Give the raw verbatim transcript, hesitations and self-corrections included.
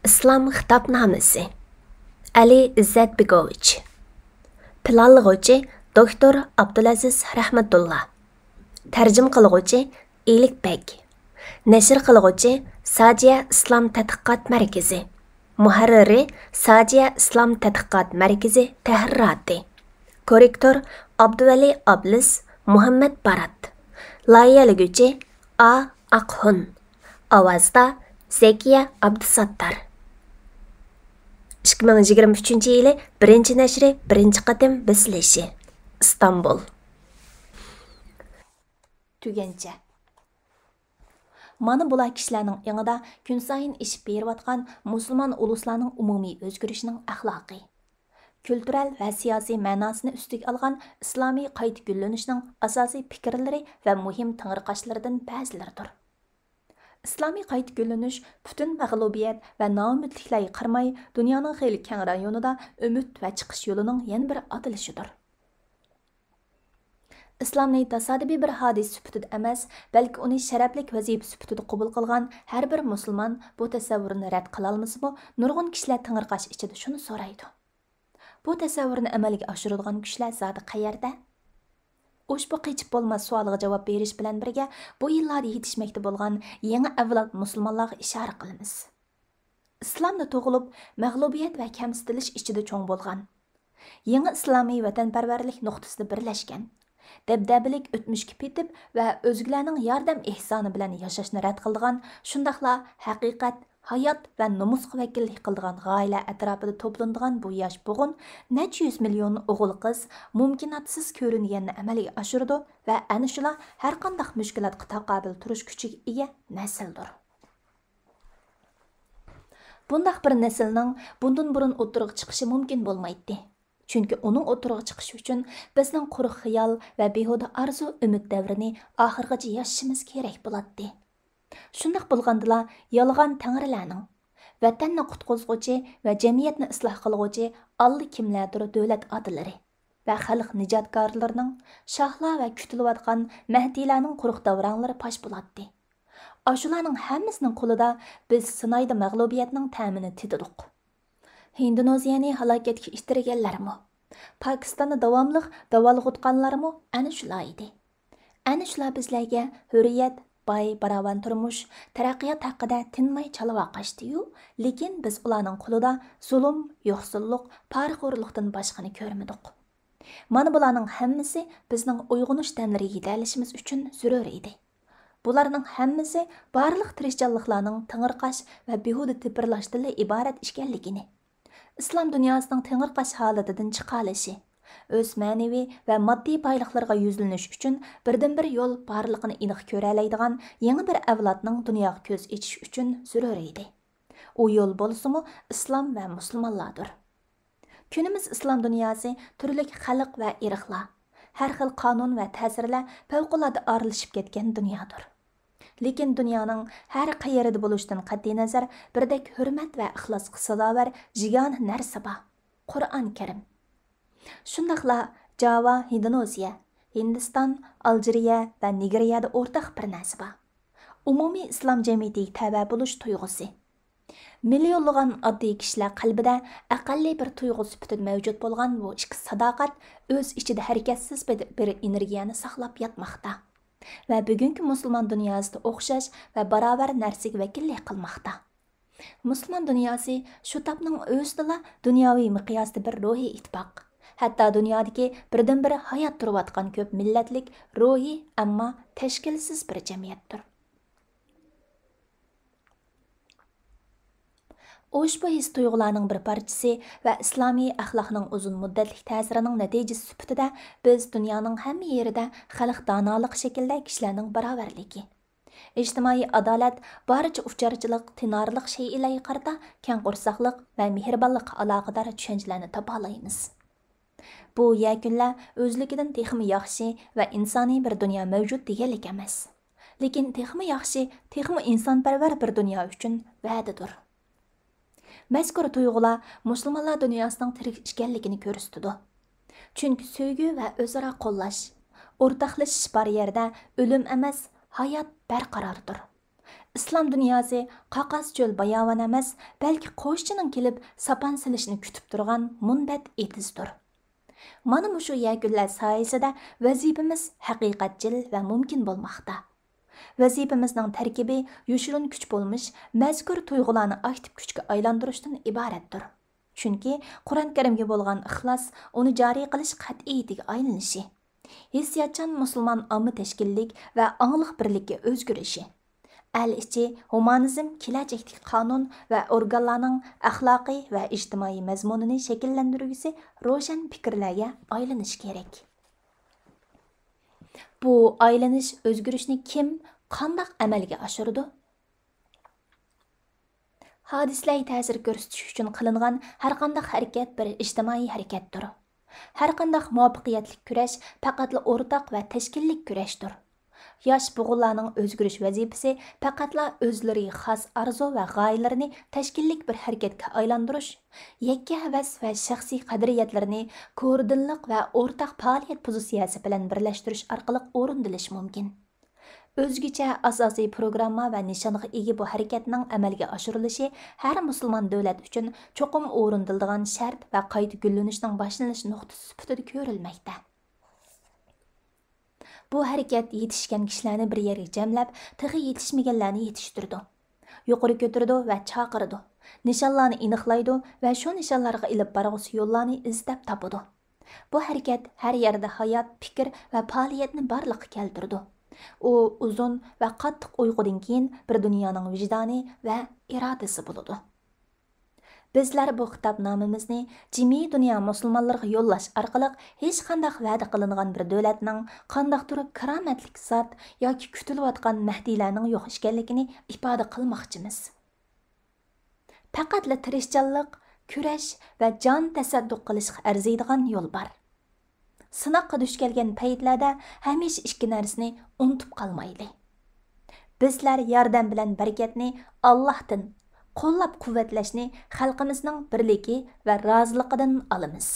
ئىسلام خىتابنامىسى. ئەلى ئىززەت بېگوۋىچ. پىلانلىغۇچى، دوكتور ئابدۇلئەزىز رەھمەتۇللا. تەرجىمە قىلغۇچى، ئىلىك بەگ. نەشر قىلغۇچى، ساجىيە ئىسلام تەتقىقات مەركىزى. مۇھەررىرى، ساجىيە ئىسلام تەتقىقات مەركىزى تەھرىراتى. كوررېكتور، ئابدۇۋەلى ئابلىز، مۇھەممەد بارات. لايىھەلىگۈچى، ئا ئاقھۇن. ئاۋازدا، زەكىيە ئابدۇساتتار. ئىككى مىڭ يىگىرمە ئۈچىنچى يىلى بىرىنچى نەشرى، بىرىنچى قېتىم بېسىلىشى. ئىستانبۇل. تۈگەنچە. مانا بۇلار كىشىلەرنىڭ ئېڭىدا كۈنسايىن ئېشىپ بېرىۋاتقان مۇسۇلمان ئۇلۇسلارنىڭ ئومۇمىي ئۆزگىرىشىنىڭ ئەخلاقى، كۈلتۈرەل ۋە سىياسىي مەناسىنى ئۈستىگە ئالغان ئىسلامىي قايتا گۈللىنىشنىڭ ئاساسىي پىكىرلىرى ۋە مۇھىم تېڭىرقاشلىرىدىن بەزىلىرىدۇر. ئىسلامىي قايتا گۈللىنىش پۈتۈن مەغلۇبىيەت ۋە نائۈمىدلىكلەرگە قارىماي، دۇنيانىڭ خېلى كەڭ رايونىدا ئۈمىد ۋە چىقىش يولىنىڭ يەنە بىر ئاتىلىشىدۇر. ئىسلامنى تاسادىپىي بىر ھادىسە سۈپىتىدە ئەمەس، بەلكى ئۇنى شەرەپلىك ۋەزىپە سۈپىتىدە قوبۇل قىلغان ھەر بىر مۇسۇلمان بۇ تەسەۋۋۇرنى رەت قىلالمىسىمۇ، نۇرغۇن كىشىلەر تېڭىرقاش ئىچىدە شۇنى سورايدۇ. بۇ تەسەۋۋۇرنى ئەمەلگە ئاشۇرىدىغان كۈچلەر زادى قەيەردە؟ ئۇشبۇ قېچىپ بولماس سوئالغا جاۋاب بېرىش بىلەن بىرگە، بۇ يىللاردا يېتىشمەكتە بولغان يېڭى ئەۋلاد مۇسۇلمانلارغا ئىشارە قىلىمىز. ئىسلامدا تۇغۇلۇپ، مەغلۇبىيەت ۋە كەمسىتىلىش ئىچىدە چوڭ بولغان، يېڭى ئىسلامىي ۋەتەنپەرۋەرلىك نۇقتىسىدا بىرلەشكەن، دەبدەبىلىك ئۆتمۈشكە پېتىپ ۋە ئۆزگىلەرنىڭ ياردەم ئېھسانى بىلەن ياشاشنى رەت قىلىدىغان، شۇنداقلا ھەقىقەت، ھايات ۋە نومۇسقا ۋەكىللىك قىلىدىغان غايىلەر ئەتراپىدا توپلىنىدىغان بۇ ياش بوغۇن نەچچە يۈز مىليون ئوغۇل-قىز مۇمكىناتسىز كۆرۈنگەننى ئەمەلگە ئاشۇرىدۇ ۋە ئەنە شۇلار ھەرقانداق مۈشكۈلاتقا تاقابىل تۇرۇش كۈچىگە ئىگە نەسىلدۇر. بۇنداق بىر نەسىلنىڭ بۇندىن بۇرۇن ئوتتۇرىغا چىقىشى مۇمكىن بولمايتتى. چۈنكى ئۇنىڭ ئوتتۇرىغا چىقىشى ئۈچۈن بىزنىڭ قۇرۇق خىيال ۋە بىھۇدە ئارزۇ-ئۈمىد دەۋرىنى ئاخىرغىچە ياشىشىمىز كېرەك بولاتتى. شۇنداق بولغاندىلا، يالغان تەڭرىلەرنىڭ، ۋەتەننى قۇتقۇزغۇچى ۋە جەمئىيەتنى ئىسلاھ قىلغۇچى ئاللىكىملەردۇر دۆلەت ئاتىلىرى ۋە خەلق نىجاتكارلىرىنىڭ، شاھلار ۋە كۈتۈلۈۋاتقان مەھدىلەرنىڭ قۇرۇق داۋراڭلىرى پاش بولاتتى. ئاشۇلارنىڭ ھەممىسىنىڭ قولىدا بىز سىنايدا مەغلۇبىيەتنىڭ تەمىنى تېتىدۇق. ھىندونېزىيەنى ھالاكەتكە ئىتتىرگەنلەرمۇ، پاكىستاننى داۋاملىق داۋالغۇتقانلارمۇ ئەنە شۇلار ئىدى. ئەنە شۇلار بىزلەرگە ھۆرىيەت، باي، باراۋان تۇرمۇش، تەرەققىيات ھەققىدە تىنماي چالۋاق ئاچتى-يۇ، لېكىن بىز ئۇلارنىڭ قولىدا زۇلۇم، يوقسۇللۇق، پارىخورلۇقتىن باشقىنى كۆرمىدۇق. مانا بۇلارنىڭ ھەممىسى بىزنىڭ ئويغىنىش دەملىرىگە يېتەلىشىمىز ئۈچۈن زۆرۈر ئىدى. بۇلارنىڭ ھەممىسى بارلىق تىرىشچانلىقلارنىڭ تېڭىرقاش ۋە بىھۇدە تېپىرلاشتىنلا ئىبارەت ئىكەنلىكىنى، ئىسلام دۇنياسىنىڭ تېڭىرقاش ھالىتىدىن چىقالىشى، ئۆز مەنىۋى ۋە ماددىي بايلىقلىرىغا يۈزلىنىش ئۈچۈن بىردىنبىر يول بارلىقىنى ئېنىق كۆرەلەيدىغان يېڭى بىر ئەۋلادنىڭ دۇنياغا كۆز ئېچىشى ئۈچۈن زۆرۈر ئىدى. ئۇ يول بولسىمۇ ئىسلام ۋە مۇسۇلمانلاردۇر. كۈنىمىز ئىسلام دۇنياسى تۈرلۈك خەلق ۋە ئىرقلار، ھەر خىل قانۇن ۋە تەسىرلەر پەۋقۇلئاددە ئارىلىشىپ كەتكەن دۇنيادۇر. لېكىن دۇنيانىڭ ھەر قەيىرىدە بولۇشتىن قەتئىينەزەر، بىردەك ھۆرمەت ۋە ئىخلاسقا سازاۋەر يېگانە نەرسە بار، قۇرئان كەرىم. شۇنداقلا جاۋا، ھىندونېزىيە، ھىندىستان، ئالجىرىيە ۋە نېگرىيەدە ئورتاق بىر نەرسە بار، ئومۇمىي ئىسلام جەمئىيىتىگە تەۋە بولۇش تۇيغۇسى. مىليونلىغان ئاددىي كىشىلەر قەلبىدە ئەقەللىي بىر تۇيغۇ سۈپىتىدە مەۋجۇت بولغان بۇ ئىككى ساداقەت ئۆز ئىچىدە ھەرىكەتسىز بىر، بىر ئېنېرگىيەنى ساقلاپ ياتماقتا ۋە بۈگۈنكى مۇسۇلمان دۇنياسىدا ئوخشاش ۋە باراۋەر نەرسىگە ۋەكىللىك قىلماقتا. مۇسۇلمان دۇنياسى شۇ تاپنىڭ ئۆزىدىلا دۇنياۋى مىقياستا بىر روھىي ئىتتىپاق، ھەتتا دۇنيادىكى بىردىنبىر ھايات تۇرۇۋاتقان كۆپ مىللەتلىك روھىي، ئەمما تەشكىلسىز بىر جەمئىيەتتۇر. ئۇشبۇ ھېس-تۇيغۇلارنىڭ بىر پارچىسى ۋە ئىسلامىي ئەخلاقنىڭ ئۇزۇن مۇددەتلىك تەسىرىنىڭ نەتىجىسى سۈپىتىدە، بىز دۇنيانىڭ ھەممە يېرىدە خەلق دانالىقى شەكلىدە كىشىلەرنىڭ باراۋەرلىكى، ئىجتىمائىي ئادالەت، بارچە ئۇچارچىلىق، تىنارلىق شەيئىلەرگە قارىتا كەڭ قورساقلىق ۋە مېھرىبانلىققا ئالاقىدار چۈشەنچىلەرنى تاپالايمىز. بۇ يەكۈنلەر ئۆزلۈكىدىن تېخىمۇ ياخشى ۋە ئىنسانىي بىر دۇنيا مەۋجۇت دېگەنلىك ئەمەس، لېكىن تېخىمۇ ياخشى، تېخىمۇ ئىنسانپەرۋەر بىر دۇنيا ئۈچۈن ۋەدىدۇر. مەزكۇر تۇيغۇلار مۇسۇلمانلار دۇنياسىنىڭ تىرىك ئىكەنلىكىنى كۆرسىتىدۇ. چۈنكى سۆيگۈ ۋە ئۆزئارا قوللاش، ئورتاقلىشىش بار يەردە ئۆلۈم ئەمەس، ھايات بەرقاراردۇر. ئىسلام دۇنياسى قاقاس چۆل باياۋان ئەمەس، بەلكى قوشچىنىڭ كېلىپ ساپان سېلىشىنى كۈتۈپ تۇرغان مۇنبەت ئېتىزدۇر. مانا مۇشۇ يەكۈنلەر سايىسىدە ۋەزىپىمىز ھەقىقەتچىل ۋە مۇمكىن بولماقتا. ۋەزىپىمىزنىڭ تەركىبى يوشۇرۇن كۈچ بولمىش، مەزكۇر تۇيغۇلارنى ئاكتىپ كۈچكە ئايلاندۇرۇشتىن ئىبارەتتۇر. چۈنكى قۇرئان كەرىمگە بولغان ئىخلاس ئۇنى جارى قىلىش قەتئىيىتىگە ئايلىنىشى، ھېسسىياتچان مۇسۇلمان ئامما تەشكىللىك ۋە ئاڭلىق بىرلىككە ئۆزگىرىشى، ئەل ئىچى ھۇمانىزم كېلەچەكتىكى قانۇن ۋە ئورگانلارنىڭ ئەخلاقىي ۋە ئىجتىمائىي مەزمۇنىنى شەكىللەندۈرگۈسى روشەن پىكىرلەرگە ئايلىنىشى كېرەك. بۇ ئايلىنىش ئۆزگىرىشنى كىم، قانداق ئەمەلگە ئاشۇرىدۇ؟ ھادىسىلەرگە تەسىر كۆرسىتىش ئۈچۈن قىلىنغان ھەرقانداق ھەرىكەت بىر ئىجتىمائىي ھەرىكەتتۇر. ھەرقانداق مۇۋەپپەقىيەتلىك كۈرەش پەقەتلا ئورتاق ۋە تەشكىللىك كۈرەشتۇر. ياش بوغۇنلارنىڭ ئۆزگىرىش ۋەزىپىسى پەقەتلا ئۆزلىرىگە خاس ئارزۇ ۋە غايىلىرىنى تەشكىللىك بىر ھەرىكەتكە ئايلاندۇرۇش، يەككە ھەۋەس ۋە شەخسىي قەدرىيەتلىرىنى كوردىنلىق ۋە ئورتاق پائالىيەت پوزىتسىيەسى بىلەن بىرلەشتۈرۈش ئارقىلىق ئورۇندىلىشى مۇمكىن. ئۆزگىچە ئاساسىي پروگرامما ۋە نىشانغا ئىگە بۇ ھەرىكەتنىڭ ئەمەلگە ئاشۇرۇلۇشى ھەر مۇسۇلمان دۆلەت ئۈچۈن چوقۇم ئورۇندىلىدىغان شەرت ۋە قايتا گۈللىنىشنىڭ باشلىنىش نۇقتىسى سۈپىتىدە كۆرۈلمەكتە. بۇ ھەرىكەت يېتىشكەن كىشىلەرنى بىر يەرگە جەملەپ، تېخى يېتىشمىگەنلەرنى يېتىشتۈرىدۇ، يۇقىرى كۆتۈرىدۇ ۋە چاقىرىدۇ، نىشانلارنى ئېنىقلايدۇ ۋە شۇ نىشانلارغا ئېلىپ بارغۇسى يوللارنى ئىزدەپ تاپىدۇ. بۇ ھەرىكەت ھەر يەردە ھايات، پىكىر ۋە پائالىيەتنى بارلىققا كەلتۈرىدۇ. ئۇ ئۇزۇن ۋە قاتتىق ئۇيقۇدىن كېيىن بىر دۇنيانىڭ ۋىجدانى ۋە ئىرادىسى بولىدۇ. بىزلەر بۇ خىتابنامىمىزنى جىمى دۇنيا مۇسۇلمانلىرىغا يوللاش ئارقىلىق ھېچقانداق ۋەدە قىلىنغان بىر دۆلەتنىڭ قانداقتۇر كارامەتلىك زات ياكى كۈتۈلۈۋاتقان مەھدىلەرنىڭ يوق ئىكەنلىكىنى ئىپادە قىلماقچىمىز. پەقەتلا تىرىشچانلىق، كۈرەش ۋە جان تەسەددۇق قىلىشقا ئەرزىيدىغان يول بار. سىناققا دۇچ كەلگەن پەيتلەردە ھەمىشە ئىككى نەرسىنى ئۇنتۇپ قالمايلى. بىزلەر ياردەم بىلەن بەرىكەتنى ئاللاھتىن، قوللاپ قۇۋۋەتلەشنى خەلقىمىزنىڭ بىرلىكى ۋە رازىلىقىدىن ئالىمىز.